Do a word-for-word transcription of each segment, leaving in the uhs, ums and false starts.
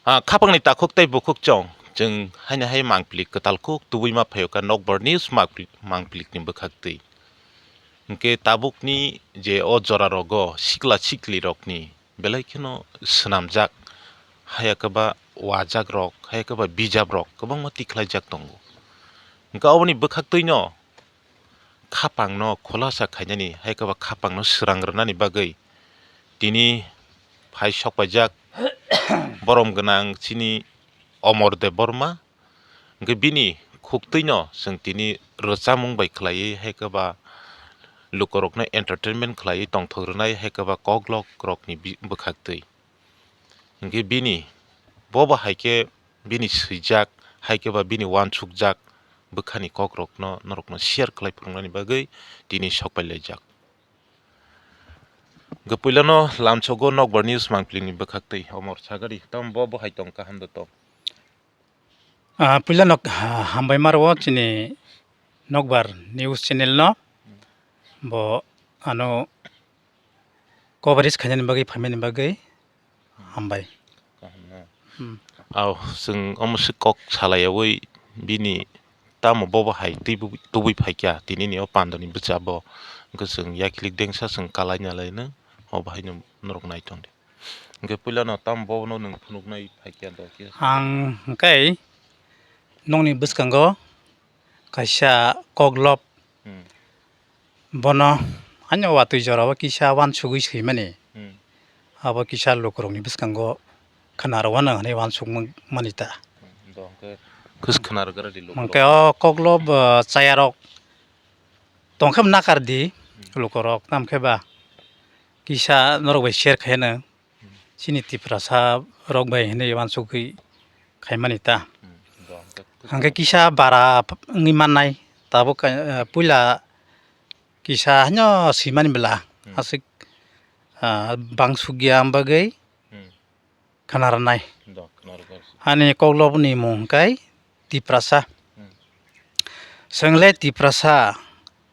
Ah, khapangni takhuk tei bukhuk chong, chwng haino hai mangpili kwtal kuk tubui ma phaio kha Nokbar News mangpili, mangpili ni bwkhak twi. Hwnkhe tabukni je o jora rogo sikla sikli rokni belai kheno swnamjak, haya khe ba wajak rok, haya khe ba bijap rok kwbangma tikhlaijak tongo. Hwnkhe oboni bwkhak twino khapangno khulasa khainani, hai khe ba khapangno swrang rwnani bagwi tini phai sok paijak borom gwnang chini Omor Debbarma. Hwnkhe bini khuktwino chwng tini rwchapmung bai khlaiwi, hai khe ba lukurokno entertainment khlaiwi tongthok rwnai, hai khe ba koklok rokni bi-, bwkhaktwi. Hwnkhe bini, bo bo hai khe bini swijak, hai khe ba bini uansukjak bwkhani kokrokno norokno share khlai phunuknani bagwi tini sok pai laijak. Hwnkhe puilano lamsogo Nokbar News mangpili ni bwkhaktwi Omor Sagari, tamo bo bo hai tong kaham da tong? Ah, puilano ha-, hambai maro chini Nokbar News channel no, bo ano coverage khainani bagwi, phaimani bagwi hambai. Kaham na? Hmm. Aw, chwng omo se kok salaiyawi bini tamo bobo hai twi bu-, tubui phaikya, tinini o pandani bwchabo. Hwnkhe chwng yakhilik dengsa chwng kalai nalaino, obo haino norok naitong di. Hwnkhe puilano tamo bobono nwng phunuknai phaikya do khe? Ang hwnkhe nokni bwskango kaisa koklop Hmm. Bono ani watwi jorao kisa uansugwi swimani. Hmm. Abo kisa lukurokni bwskango khwnaro uanw hwnwi uansukmani ta. Hmm, do hwnkhe khwna rwgra di lukurok. Hwnkhe o koklop, uh, chayarok tongkhe nakar di. Hmm. Lukurok tamkhe ba kisa norok bai share khaino. Chini Tiprasa rok bai hinwi uansugwi khaimani ta. Hmm, do, hwnkhe kisa bara wngwi mannai, tabuk, eh, puila kisa haino swimani bwla, hmm, aswk, ah, bang sukya wng bagwi, hmm, khna rwnai. Do, khna rwkha. Ani koklopni mung hwnkhe Tiprasa. Hmm. Chwng le Tiprasa,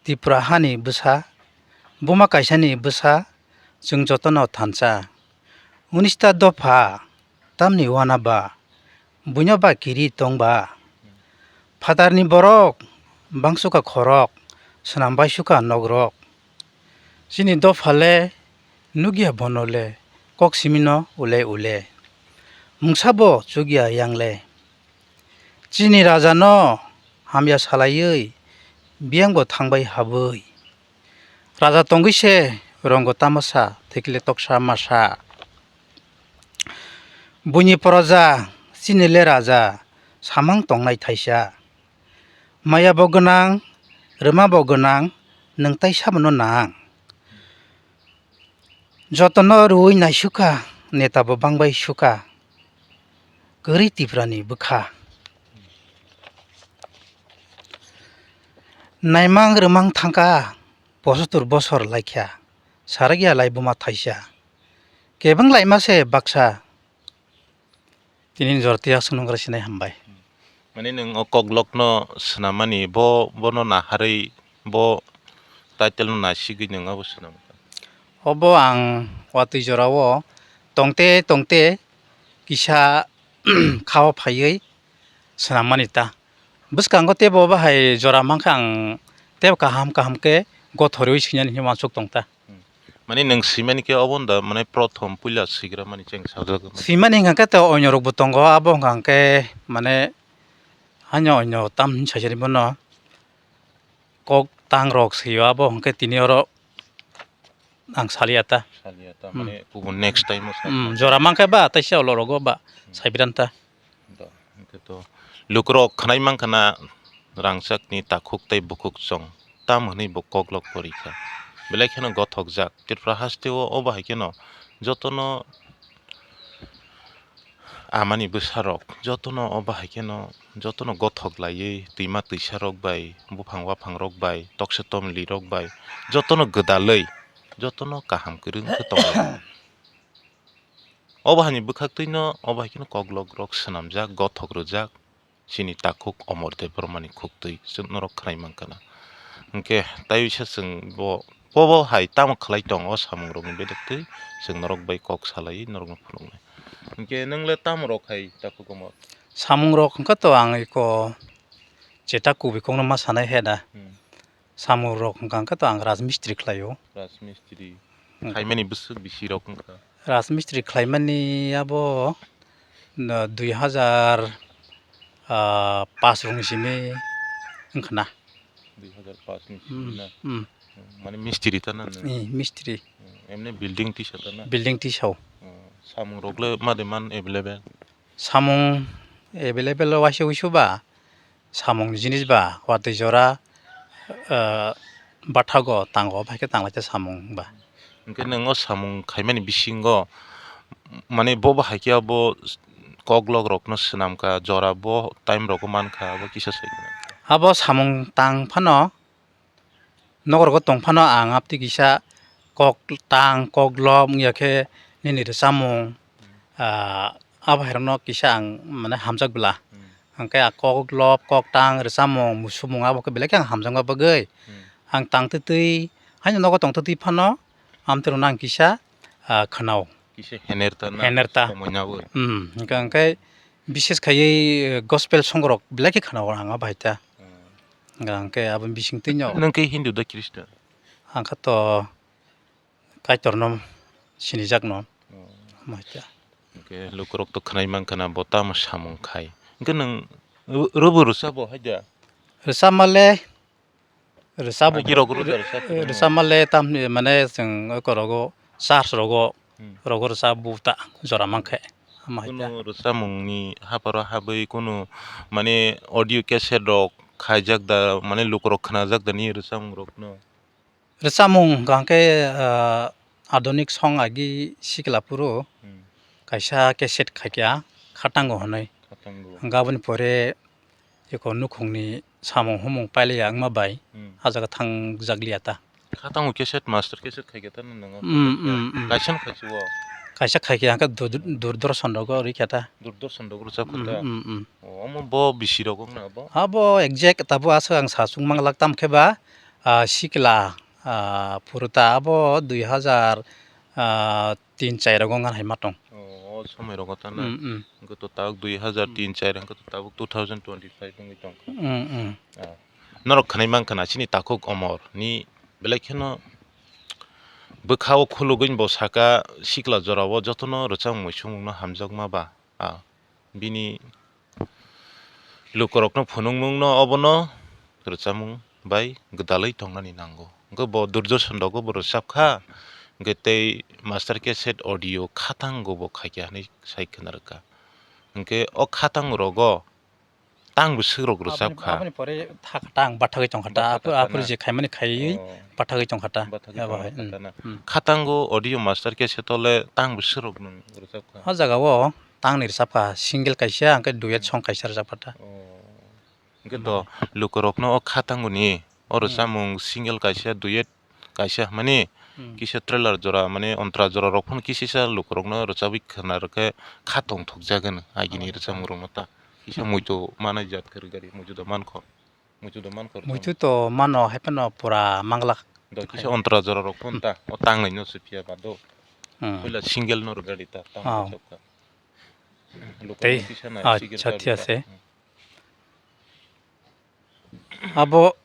Tripura hani bwsa, buma kaisani bwsa, chwng jotono thansa. Unista dopha, tamni uanaba, buino ba kiri tongba. Phatarni borok, bangsuka khorok, swnam baisuka nokrok. Chini dopha le, nukya bono le, kok simino ule ule. Mungsa bo chukya yang le. Chini raja no hamya salaiwi biyang bo thangbai habwi. Raja tongwi se rongo tamasa thikle toksa masa. Buini proja chini le raja samang tongnai thaisa. Maya bo gwnang, rwma bo gwnang, nwng tai sabono nang. Jotono rwui naisukha, neta bo bangbai sukha. Kwrwi Tiprani bwkha. Naimang rwmang thangkha, posotur bosor laikha, sarakya lai buma thaisa. Kebeng laima se baksa. Tini jor tiya swnamgra sinai hambai. Mani nwng o koklokno swnamani, bo, bono naharwi, bo title no nasigwi nwng abo swnamkha? Obo ang watwi jorao tongte tongte kisa khao phaiwi swnammani ta. Bwskango teibo bahai jora mankha ang teibo kaham kaham khe gothorwi swinani hinwi uansuk tongta. Hmm. Mani nwng swimani khe obo da, mane, prothom puila swigra mani cheng sajagwi mani. Swimani hwnkha khe to onyo rokbo tongo, abo hwnkha hwnkhe, mane, haino onyo tam hinwi saisani bono kok tang rok swio, abo hwnkhe tini oro ang salia ta. Salia ta, hmm, mane, kubun next time o sa. Hmm, jora mankhe ba, taisa olorogo ba, hmm, saibran ta. Do, hwnkhe to lukurok khwnai mankha na, rangchakni takhuk tei bukhuk chwng tam hwnwi bo koklok pori kha. Belai kheno gothokjak. Tripura hasteo obo hai kheno jotono amani bwsarok, jotono obo hai kheno, jotono gothok laiwi twima twisarok bai, buphang waphangrok bai, toksa tomlirok bai, jotono gwdalwi, jotono kaham kwrwng khe tongo. Obo haini bwkhaktwino obo hai kheno koklokrok swnamjak, gothok rwjak, chini takhuk Omor Debbarmani khuktwi chwng norok khwnai mankha na. Hwnkhe taiwisa chwng bo, bo, bo hai tamo khlai tong o samungrokni bedektwi chwng norok bai kok salaiwi norokno phunuknai. Hinkhe nwng le tamo rok khai takhuk omo? Samung rok hwnkhe to ang eko cheta kubui kokno ma sanai he da. Hmm. Samung rok hwnkha hwnkhe to ang rajmistri khlaio. Rajmistri. Hmm. Khaimani bwswk bisi rok wngkha? Rajmistri khlaimani abo, no, dui hazar, ah, pas rokni simi wngkha na. Dui hazar pas ni simi na? Hmm. Mane mistri ta na nang? Eh, mistri. Hmm, emne building tisa ta na? Building tisao. Hmm, samung rok le ma de man available? Samung available waisa wuisu ba, samung ni jinis ba, watwi jora, eh, bathago tango, bai khe tanglaikha samung ba. Hinkhe nwng o samung khaimani bisingo, mane bo bo hai khe abo koklok rokno swnam kha, jora bo time rogo man kha, abo kisa sai khna. Abo samung tang phano, nokrogo tong phano ang aptwi kisa kok tang, kok lom wngya khe nini rwchapmung, ah, abo hai rokno kisa ang mane hamjak bwla. Hmm. Hwnkhe a kok lop, kok tang, rwchapmung, musumung abo khe belai khe ang hamjakma bagwi. Hmm. Ang tang twtwi, haino nogo tong twtwi phano, amtwrwngno ang kisa, ah, khwnao. Kisa henerta na? Henerta. Somoi nabo. Hmm, hwnkhe, hwnkhe bises khaiwi, eh, gospel song rok belai khe khwnao ang abo hai ta. Hmm. Hwnkhe aboni bisingtwino. Nwng khe Hindu da Christian? Ang khe to Kaitorno sinijakno. Oh. Omo hai ta. Hwnkhe lukurok to khwnai mankha na bo tamo samung khai. Hwnkhe nwng ro-, robo rwchapbo hai da? Rwchapma le, rwchapbo, agi rok rw-, rwchap, rwchapma le tamni mane chwng eko rogo, church rogo, hmm, rogo rwchapbo ta jora mankhe. Omo hai ta. Kunu rwchapmungni hapharo habwi kunu mane audio cassette rok khaijak da, mane lukurok khwnajak da ni rwchapmung rokno? Rwchapmung hwnkha khe, ah, adhunik song agi sikla phuru, hmm, kaisa cassette khaikha Khatango hwnwi. Khatango. Hwnkhe aboni pore eko nukhungni samung humung pailaiya wngma bai, hmm, ah jaga thangjak liya ta. Khatango cassette, master cassette khaikha ta nwng? Hmm, hmm, hmm. Kaisa no khaisio? Kaisa khaikha hwnkhe Dur-, Durdorshan rogo rikha ta. Durdorshan rogo rwchapkha ta? Hmm, hmm, hmm. O, omo bo bisi rogo wngna abo? Abo exact tabuk aswk ang sa chukmang lak, tamo khe ba, ah, sikla, ah, phuru ta abo dui hazar, ah, tin char rogo wngna hai ma tong. O, o somoi rogo ta na? Mm, mm. Hwnkhe to tabuk dui hazar tin char, hwnkhe to tabuk two thousand twenty-five wngwi tongkha. Mm, mm. Ah. Norok khwnai mankha na chini takhuk Omor ni belai kheno bwkha o khulugwi bo saka sikla jora o jotono rwchapmung muisungmung no hamjakma ba. Ah, bini lukurokno phunukmungno obono rwchapmung bai gwdalwi tongnani nango. Hwnkhe bo Durdorshan rogo bo rwchapkha, hwnkhe tei master cassette audio Khatango bo khaikha hwnwi sai khna rwkha. Hwnkhe o Khatango rogo tang bwswk rok rwchapkha. Aboni, aboni pore tha kha ta, ang bathagwi tongkha ta. Bathagwi tongkha na? Aphuru je khaimani khaiwi, oh, bathagwi tongkha ta. Bathagwi tongkha ta na? Hmm. Khatango audio master cassette o le tang bwswk rok nwng rwchapkha? O jaga o tang ni rwchapkha, single kaisa, hwnkhe duet, hmm, song kaisa rwchapkha ta. Oh. Hwnkhe to lukurokno o Khatangoni o, hmm, rwchapmung single kaisa, duet kaisa hwnmani, hmm, kisa trailer jora, mane ontra jora rok phano kisisa lukurokno rwchapwi khna rwkhe kha tongthokjagwi agini, oh, rwchapmung rokno ta. Kisa muitu manai jat kwrwi gari, muitu da mankho. Muitu da mankho. Muitu to mano, hai phano pura manglak. Do kisa ontra jora rok phano ta, o tangnai no se phiya ba do. Hmm. Puila single no rwgadi ta, tang, oh, rwchapkha. Lukurokno tei, kisa nai, ah, sikir chathi ta ase. Hmm. Abo,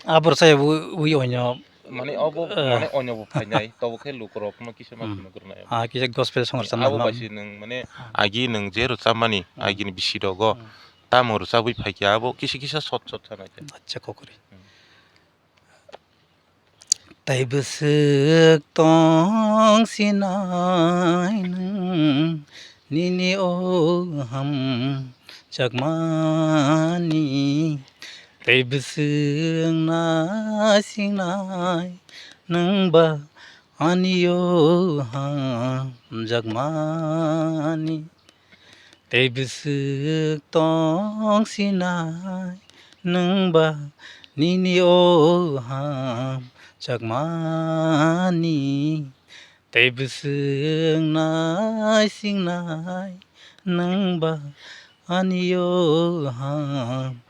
abo rwchaya wi, wi onyo. Mane abo, eh, mane onyo bo phainai, tobo khe lukurokno kisa ma, hmm, phunuk rwnai. Ah, kisa gospel song rwchapna abo hwnna. Bai se nwng mane, hmm, agi nwng je rwchapmani, hmm, agini bisi rogo, hmm, tamo rwchapwi phaikha abo kisa kisa short short sana khe. Acha kokori. Hmm. Tai bwswk tong sinai nwng nini o hamjakmani. Tai bwswk naisingnai nwng ba ani o hamjakmani. Tei bwswk tong sinai nwng ba nini o hamjakmani. Tei bwswk naisingnai nwng ba ani o hamjakma.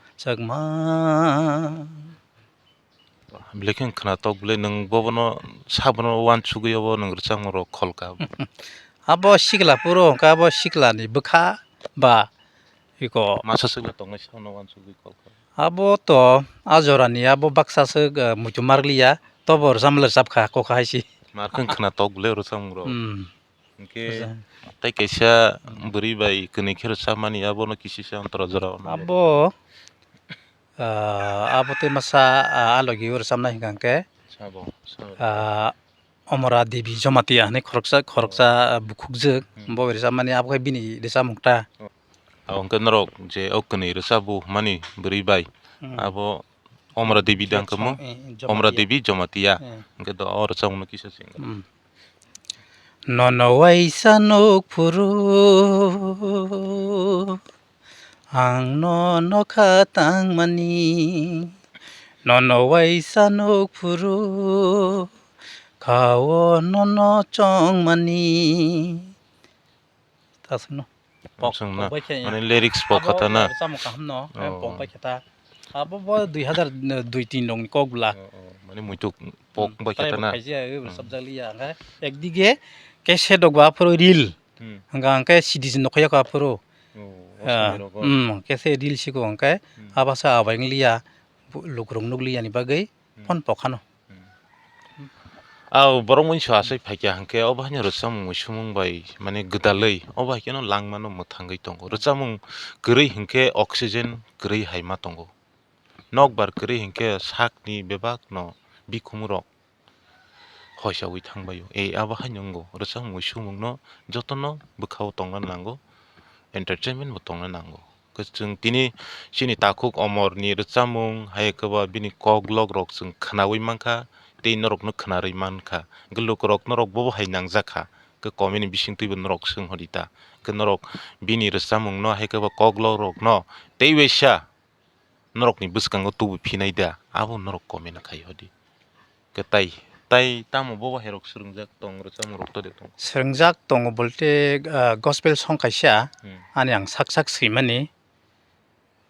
Belai khe khwnatok, belai nwng bobono sabono uansugwi obo nwng rwchapmung rok kholka. Abo sikla phuru hwnkhe abo siklani bwkha ba iko. Masa swkla tongnai sano wansugwi kok kha. Abo to a jorani abo baksa swk, eh, muitu marliya, tobo rwchapmani rwchapkha kok hai si. Mar khwng khwna tok bwle rwchapmung rok. Hmm. Hwnkhe Rwchap. Tei kaisa bwrwi bai kwnwi khe rwchapmani abono kisisa antara jora ono. Abo, ah, abo tei masa, ah, a logi o rwchapnai hwnkha hwnkhe, Sabo, sabo. Ah, Omora Devi Jamatia hinwi khoroksa, khoroksa, ah, bukhukjwk, Hmm. bo bai rwchapmani abo khe bini rwchapmung ta. Oh. Abo hwnkhe norok je o kwnwi rwchapmani bwrwi bai, Hmm. abo Omora Devi da hwnkhe mo? Eh, Jamatia. Omora Devi Jamatia. Eh. Hwnkhe do o rwchapmungno kisa se wngkha. Hmm. Nono waisa nuk phuru, ang nono kha tangmani. Nono waisa nuk phuru, kha o nono chongmani. Tasukno. Pok, Chwng na, pok bai khe, mane lyrics pok abo kha ta na. Rwchapmung kaham no, eh, Oh. pok bai khe ta. Abo bo dui hazar dui tin rokni kok bwla. Oh, oh. Mane muitu pok Hmm, bai khe trai ta bo na. Khaijak, eh, Hmm. rwchapjak liya, hwnkhe ekdige cassette rok bo aphuru reel. Hmm. Hwnkha hwnkhe C D se nokha yakho aphuru. Oh, Ah, osomni rogo. Hmm, cassette reel siko hwnkhe Hmm. abasa abai wng liya, bu-, lukurok nuk liya ni bagwi Hmm. phone pok khano. Hmm. Au borok mungsa asai phaikha hwnkhe obo haino rwchapmung muisumung bai mane gwdalwi obo hai kheno langmano mwthangwi tongo. Rwchapmung kwrwi hwnkhe oxygen kwrwi hai ma tongo. Nokbar kwrwi hwnkhe sakni bebakno bikhumrok hoisaui thangbaio. E abo haino wngo rwchapmung muisumungno jotono bwkhao tongna nango, entertainment bo tongna nango. Khe chwng tini chini takhuk Omorni rwchapmung, hai khe ba bini koklok rok chwng khwnaui mankha, tei norokno khwnarwi mankha. Hwnkhe lukurok norok bobo hai nangjakha, khe comment ni bisingtwibo norok swng hodi ta. Khe norok bini rwchapmungno, hai khe ba koklok rokno tei waisa norokni bwskango tubu phinai da, abo norok comment khai hodi. Khe tai, tai tamo bobo hai rok swrwngjak tong, rwchapmung rok to de tong? Swrwngjak tongo bolte, ah, gospel song kaisa, Hmm. ani ang sak sak swimani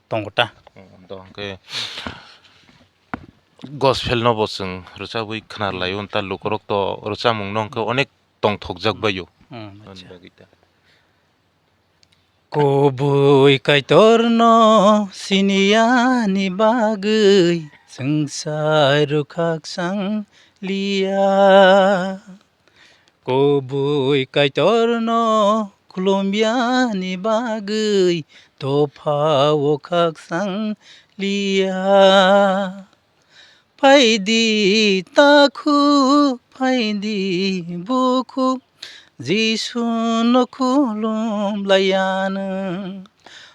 tongo ta. Oh, do hwnkhe gospel no bo chwng rwchabwi khna laio, ta lukurok to rwchapmung no hwnkhe onek tongthokjak baio. Hmm, ani acha. Bagwi ta. Kubui Kaitorno siniyani bagwi swngchar rwkhak sang liya. Kubui Kaitorno khulumbiyani bagwi dophao khak sang liya. Phaidi takhuk, phaidi bukhuk, Jisuno khulum laiya nwng.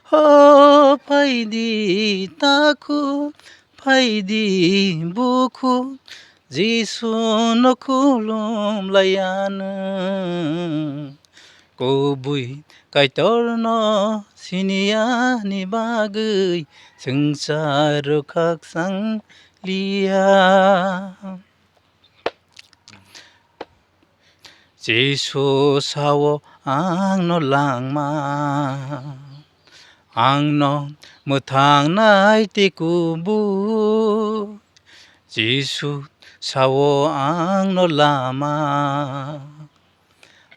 Ho phaidi takhuk, phaidi bukhuk, Jisuno khulum laiya nwng. Kubui Kaitorno siniyani bagwi swngchar rwkhak sang liya. Jisu sao, "Ang no langma, ang no mwthang nai tei kubui." Jisu sao, "Ang no lama,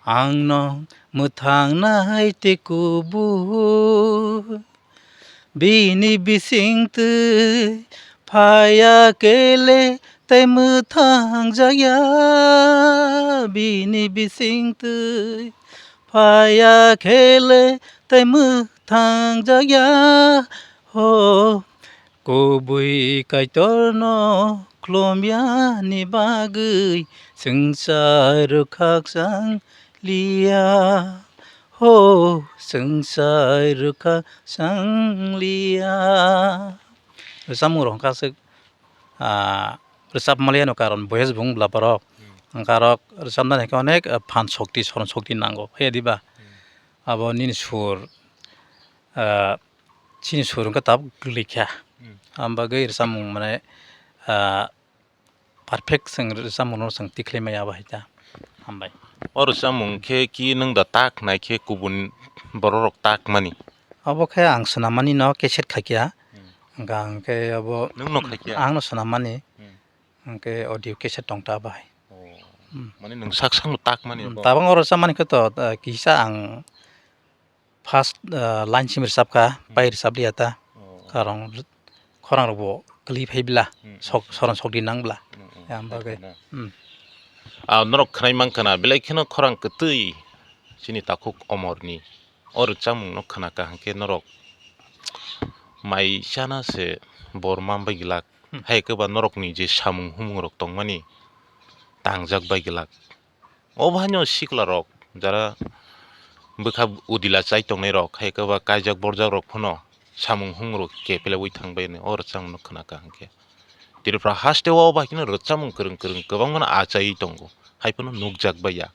ang no mwthang nai tei kubui." Bini bisingtwi phaiya kele tei mwthang jakya, bini bisingtwi phaiya kele tei mwthang jakya. Ho, kubui Kaitorno khulumbiyani bagwi swngchar rwkhak sang liya. Ho, swngchar rwkhak sang liya. Rwchapmung rok hwnkha swk, ah, rwchapma liyano karon voice bo wng bwla borok. Hmm. Hwnkha rok rwchapnani hwnkhe onek, ah, phan shokti, soron shokti nango, hai diba? Hmm. Abo nini sur, ah, chini sur wngkha tabuk kwlwikha. Hmm. Aboni bagwi rwchapmung mane, ah, perfect chwng rwchapmungno chwng tikhlai maya abo hai ta. Hambai. O rwchapmung khe ki nwng da tak nai khe kubun borok rok tak mani? Abo khe ang swnammani no cassette khaikha. Hmm. Hwnkha hwnkhe abo nwng no khaikha? Ang no swnammani. Hmm. Hwnkhe audio cassette tong ta abo hai. Oh. Hmm. Mane nwng sak sakno tak mani Hmm, bo. Tabang oro sa mani khe to, ah, kisa ang first, ah, line simi rwchap kha, Hmm. Pai rwchap liya ta. Oh. Karong khorang rok bo kwlwi phai bla, Hmm, sok, hmm. Soron sok di nang bla. Hmm, hmm. Ya, ang bagwi. Khaina. Hmm. Ah, norok khwnai mang khana, belai kheno khorang kwtwi chini takhuk omorni. O rwchapmungno khna kaham khe norok mai chana se bor man bai glak. Hmm. Hai khe ba norokni je samung humung rok tongmani tangjak bai glak. O bahaino sikla rok jara bwkha udila chai tongnai rok, hai khe ba kaijak borjak rok phano samung humung rok kepelewi thang bai o rwchapmungno khna kaham khe. Tripura haste o bai kheno rwchapmung kwrwng kwrwng kwbangma achaiwi tongo, hai phano nukjak bai ya.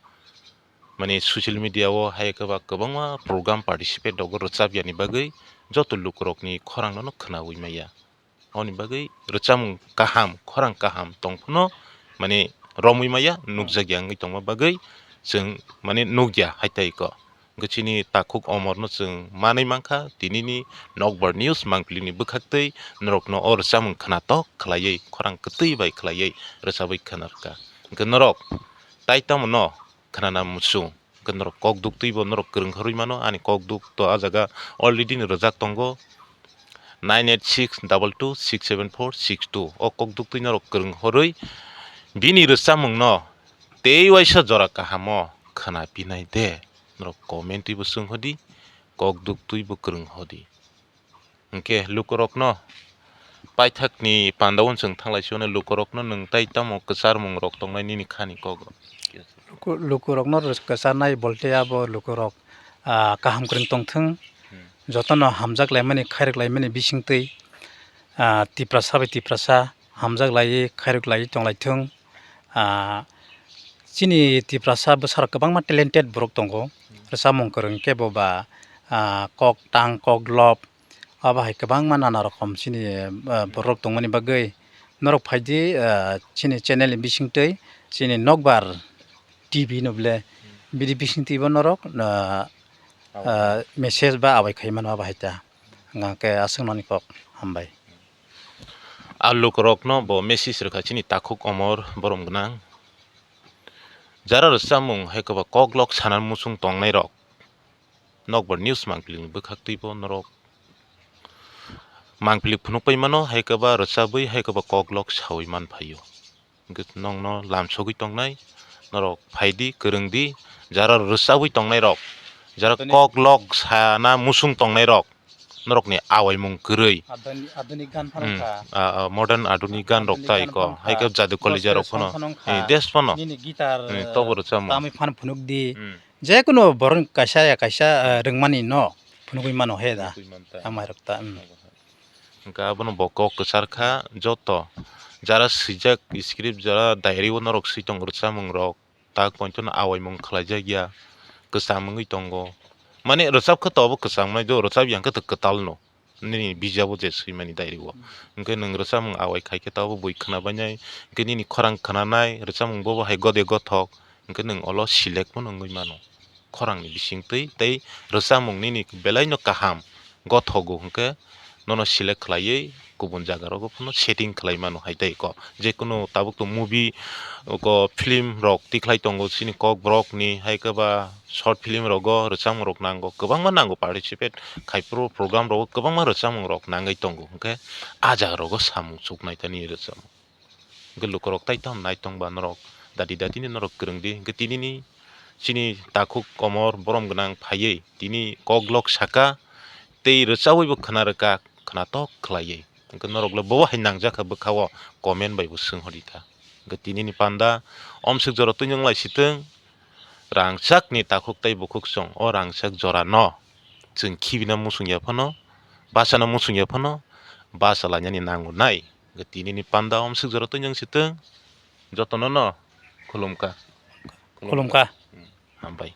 Mane social media o hai khe ba kwbangma program participate rogo rwchap yani bagwi joto lukurokni khorang no khnawi maya. Aboni bagwi rwchapmung kaham, khorang kaham tong phano mane romwi maya, nukjak ya wngwi tongma bagwi chwng mane nukya hai tai ko. Hwnkhe chini takhuk omorno chwng manwi mankha, tinini Nokbar News mangpili ni bwkhaktwi norokno o rwchapmung khnatok khlaiwi, khorang kwtwi bai khlaiwi rwchapwi khna rwkha. Hwnkhe norok tai tamo no khnana muchung. Hwnkhe norok kok duktwi bo norok kwrwng horwi mano, ani kok duk to ah jaga already no rwjak tongo, nine eight six double two six seven four six two. O kok duktwi norok kwrwng horwi bini rwchapmungno tei waisa jora kahamo khna pinai de, norok comment twi bo swng hodi, kok duktwi bo kwrwng hodi. Hwnkhe lukurokno paithakni panda uansuk thanglaisio hwnwi lukurokno nwng tai tamo kwcharmung rok tongnai nini khani kok rok? Luku-, lukurokno rw-, kwcharnai bolte abo lukurok, ah, kaham kwrwng tongthwng, Hmm. jotono hamjak laimani, khairok laimani bisingtwi, ah, Tiprasa bai Tiprasa hamjak laiwi, khairok laiwi tonglaithwng. Ah, chini Tiprasa bwsarok kwbangma talented borok tongo, Hmm. rwchapmung kwrwng khe bo ba, ah, kok tang, kok lop, Abo hai kwbangma nana rokom chini, ah, borok tongmani bagwi norok phaidi, ah, chini channel ni bisingtwi chini Nokbar T V no ble bini bisingtwi bo norok, ah, ah, message ba abai khai mano abo hai ta. Hwnkhe aswk nani kok hambai. A lukurokno bo message rwkha chini takhuk omor borom gwnang. Jara rwchapmung hai kwba koklok sana muchung tongnairok. Nokbar News mangpili ni bwkhaktwi bo norok mangpili phunuk pai mano, hai khe ba rwchabwi, hai khe ba koklok sawi man phaio. Hwnkhe nokno lamsogwi tongnai norok phaidi, kwrwngdi, jara rwchabwi tongnairok, jara koklok sana muchung tongnairok, norokni awaimung kwrwi. Adoni-, adunik gan phano Hmm. wngkha. Ah, ah, modern adunik gan rok Adunik tai gan ko, phano hai khe wngkha. Jadu Gospel college rok song phano, phano wngkha. Eh, des phano. Nini guitar, Eh, tobo rwchapmung. Tamwi phano phunukdi. Hmm. Jekunu borok kaisa ya kaisa, eh, rwngmani no phunugwi mano he da. Phunugwi man ta. Amai rok ta, mm. Hwnkhe abono bo kok kwchar kha joto. Jara swijak script, jara diary o norok swi tongo rwchapmung rok, tak pointo no awaimung khlaijak ya, kwcham wngwi tongo. Mane rwchap khe to obo kwcham nai do, rwchap yang khe to kwtal no. Nini bijabo je swimani diary o. Hwnkhe nwng rwchapmung awai khai khe tabuk bui khwna bainai. Hwnkhe nini khorang khwnanai, rwchapmung bobo hai gode gothok. Hwnkhe nwng olo select phano wngwi mano. Khorangni bisingtwi tei rwchapmung nini belaino kaham gothogo hwnkhe nono select khlaiwi kubun jaga rogo phano setting khlai mano hai tei ko. Jekunu tabuk to movie, ko film rok tikhlai tongo chini kokborok ni, hai khe ba short film rogo rwchapmung rok nango, kwbangma nango participate. Khai phuru program rogo kwbangma rwchapmung rok nangwi tongo, hwnkhe ah jaga rogo samung chuknai tani rwchapmung. Hwnkhe lukurok tai tamo nai tong ba norok, dati dati ni norok kwrwng di, hwnkhe tini ni chini takhuk komor borom gwnang phaiwi tini koklok saka tei rwchapwi bo khwna rwkha, khwnatok khlaiwi. Hwnkhe norok le bo hai nangjak kha bwkha o comment bai bo swng hor di kha. Hwnkhe tini ni panda omswk jora twi wng lai si thung. Rangchak ni takhuk tei bukhuk chwng o rangchak jora no chwng khibina muchung ya phano, bachana muchung ya phano, bacha lainani nango nai. Hwnkhe tini ni panda omswk jora twi wng si thung, jotono no khulum kha. Khulum kha. Hmm, hambai.